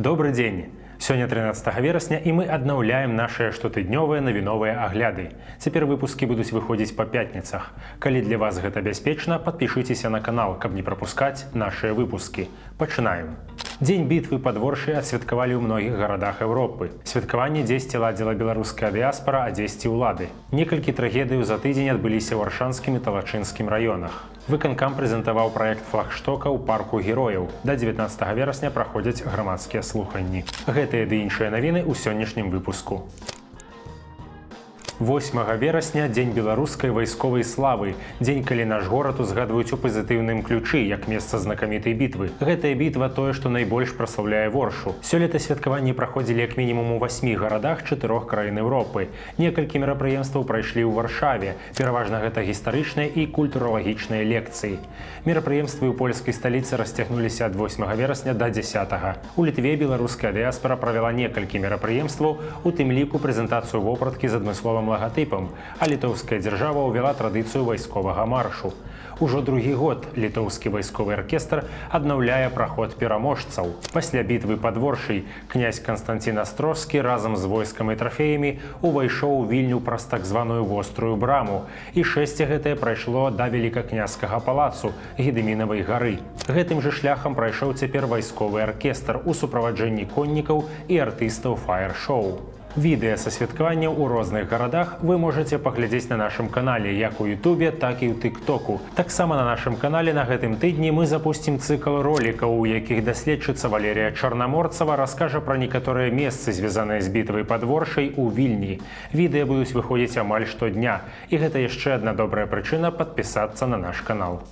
Добры дзень! Сёння 13 верасня, і мы аднаўляем нашыя штотыднёвыя навіновыя агляды. Цяпер выпускі будуць выходзіць па пятніцах. Калі для вас гэта бяспечна, падпішыцеся на канал, каб не прапускаць нашыя выпускі. Пачынаем. Дзень бітвы пад Воршай адсвяткавалі ў многіх гарадах Еўропы. Святкаванне дзесьці ладзіла беларуская дыяспара, а дзесьці ўлады. Некалькі трагедыяў за тыдзень адбыліся ў Аршанскім і Талачынскім раёнах. Выканкам прэзентаваў праект флагштока ў парку Герояў. Да 19 верасня праходзяць грамадскія слуханні. Гэтыя ды іншыя навіны ў сённяшнім выпуску. 8 верасня дзень беларускай вайсковай славы, дзень, калі наш горад узгадваюць у пазітыўным ключы як месца знакамітай бітвы. Гэтая бітва тое, што найбольш праслаўляе Воршу. Сёлета святкаванні праходзілі як мінімум у васьмі гарадах чатырох краін Еўропы. Некалькі мерапрыемстваў прайшлі ў Варшаве. Пераважна гэта гістарычныя і культуралагічныя лекцыі. Мерапрыемствы ў польскай сталіцы расцягнуліся ад 8 верасня да 10. У Літве беларуская дыяспора правяла некалькі мерапрыемстваў, у тым ліку прэзентацыю вопраткі з адмысловым лагатыпам, а літоўская дзяржава ўвяла традыцыю вайсковага маршу. Ужо другі год літоўскі вайсковы аркестр аднаўляе праход пераможцаў. Пасля бітвы пад Воршай князь Канстанцін Астрожскі разам з войскам і трафеямі увайшоў у Вільню праз так званую Вострую браму. І шэсце гэтае прайшло да велікакняскага палацу, Гедымінавай гары. Гэтым жа шляхам прайшоў цяпер вайсковы аркестр у суправаджэнні коннікаў і артыстаў фаер-шоу. Відэа са святкаванняў у розных гарадах вы можаце паглядзець на нашым канале як у Ютубе, так і ў Тыктоку. Таксама на нашым канале на гэтым тыдні мы запусцім цыкл ролікаў, у якіх даследчыца Валерія Чарнаморцава раскажа пра некаторыя месцы, звязаныя з бітвай пад Воршай у Вільні. Відэа будуць выходзіць амаль штодня. І гэта яшчэ адна добрая прычына падпісацца на наш канал.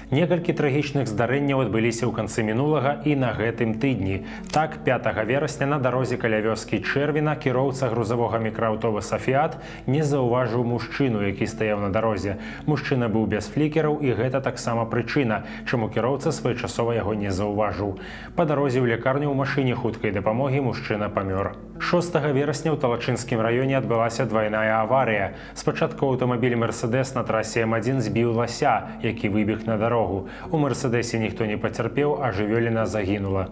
Некалькі трагічных здарэнняў адбыліся ў канцы мінулага і на гэтым тыдні. Так, 5 верасня на дарозе каля вёскі Чэрвіна кіроўца грузавога мікрааўтобуса «Фіат» не заўважыў мужчыну, які стаяў на дарозе. Мужчына быў без флікераў, і гэта таксама прычына, чаму кіроўца своечасова яго не заўважыў. Па дарозе ў лекарню ў машыне хуткай дапамогі мужчына памёр. 6 верасня ў Талачынскім раёне адбылася двайная аварыя. Спачатку аўтамабіль «Мерседес» на трасе М1 збіў лася, які выбег на дарогу. У «Мерседесе» ніхто не пацярпеў, а жывёліна загінула.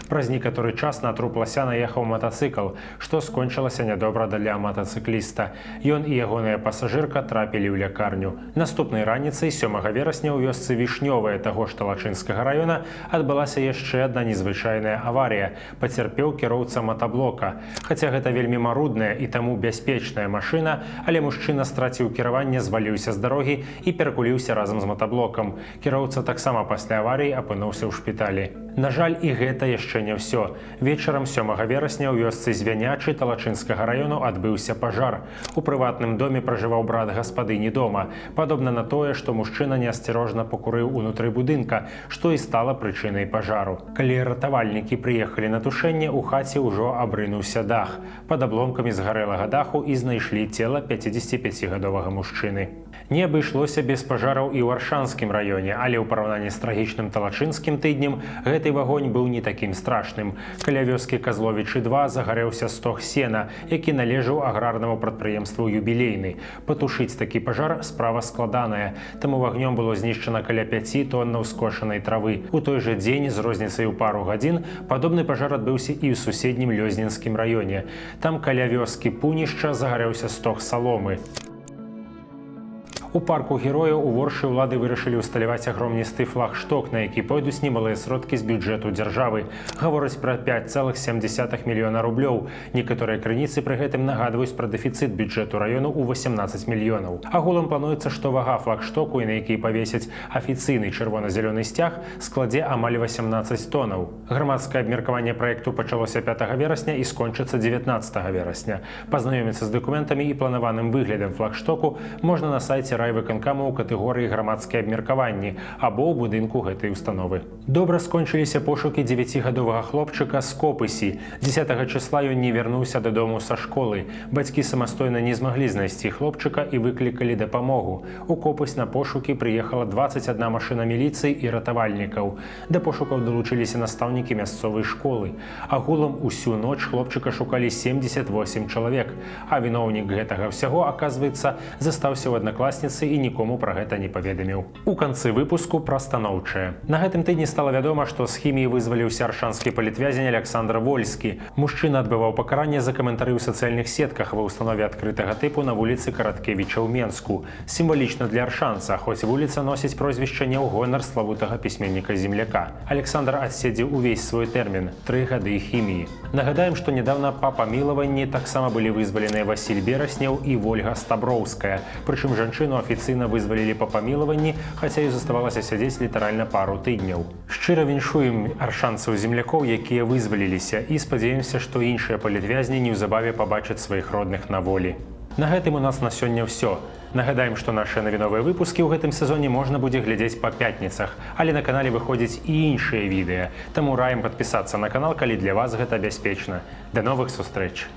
Праз некаторы час на труп лася наехаў матацыкл, што скончылася нядобра для матацыкліста. Ён і ягоная пасажырка трапілі ў лякарню. Наступнай раніцай 7 верасня ў вёсцы Вішнёвая таго ж Талачынскага раёна адбылася яшчэ адна незвычайная аварыя. Пацярпеў кіроўца матаблока. Хаця гэта вельмі марудная і таму бяспечная машына, але мужчына страціў кіраванне, зваліўся з дарогі і перакуліўся разам з матаблокам. Кіроўца таксама пасля аварыі апынуўся ў шпіталі. На жаль, і гэта яшчэ не ўсё. Вечарам 7 верасня ў вёсцы Звянячы Талачынскага раёну адбыўся пажар. У прыватным доме пражываў брат гаспадыні дома. Падобна на тое, што мужчына неасцярожна пакурыў унутры будынка, што і стала прычынай пажару. Калі ратавальнікі прыехалі на тушэнне, у хаце ўжо абрынуўся дах. Пад абломкамі згарэлага даху і знайшлі цела 55-гадовага мужчыны. Не абышлося без пажараў і ў Аршанскім раёне, але ў параўнанні з трагічным талачынскім тыднем гэты вагонь быў не такім страшным. Каля вёскі Казловічы 2 загарэўся стог сена, які належаў аграрнаму прадпрыемству «Юбілейны». Патушыць такі пажар — справа складаная, таму вагнём было знішчана каля 5 тоннаў скошанай травы. У той жа дзень з розніцай у пару гадзін падобны пажар адбыўся і ў суседнім Лёзнінскім раёне. Там каля вёскі Пунішча загарэўся стог саломы. У парку Герояў у Воршы ўлады вырашылі ўсталяваць агромністы флагшток, на які пойдуць немалыя сродкі з бюджэту дзяржавы. Гавораць пра 5,7 мільёна рублёў. Некаторыя крыніцы пры гэтым нагадваюць пра дэфіцыт бюджэту раёну ў 18 мільёнаў. Агулам плануецца, што вага флагштоку, і на які павесяць афіцыйны чырвона-зялёны сцяг, складзе амаль 18 тонаў. Грамадскае абмеркаванне праекту пачалося 5 верасня і скончыцца 19 верасня. Пазнаёміцца з дакументамі і планаваным выглядам флагштоку можна на сайце райвыканкаму ў катэгорыі «Грамадскія абмеркаванні» або ў будынку гэтай установы. Добра скончыліся пошукі 9-гадовага хлопчыка з Копысі. 10 числа ён не вярнуўся дадому са школы. Бацькі самастойна не змаглі знайсці хлопчыка і выклікалі дапамогу. У Копысь на пошукі прыехала 21 машына міліцыі і ратавальнікаў. Да пошукаў далучыліся настаўнікі мясцовай школы. Агулам усю ноч хлопчыка шукалі 78 чалавек. А віноўнік гэтага ўсяго, аказваецца, застаўся ў аднакласніцы. раніцы і нікому пра гэта не паведаміў. У канцы выпуску пра станоўчае. На гэтым тыдні стала вядома, што з хіміі вызваліўся аршанскі палітвязень Аляксандр Вольскі. Мужчына адбываў пакаранне за каментары ў сацыяльных сетках ва ўстанове адкрытага тыпу на вуліцы Караткевіча ў Менску. Сімвалічна для аршанца, хоць вуліца носіць прозвішча не ў гонар славутага пісьменніка земляка. Аляксандр адседзеў увесь свой тэрмін — 3 гады хіміі. Нагадаем, што нядаўна па памілаванні таксама былі вызваленыя Васіль Бераснеў і Вольга Стаброўская. Прычым жанчыну афіцыйна вызвалілі па памілаванні, хаця ёй заставалася сядзець літаральна пару тыдняў. Шчыра віншуем аршанцаў землякоў, якія вызваліліся, і спадзяемся, што іншыя палітвязні неўзабаве пабачаць сваіх родных на волі. На гэтым у нас на сёння ўсё. Нагадаем, што нашы навіновыя выпускі ў гэтым сезоне можна будзе глядзець па пятніцах, але на канале выходзіць і іншыя відэа. Таму раім падпісацца на канал, калі для вас гэта бяспечна. Да новых сустрэч!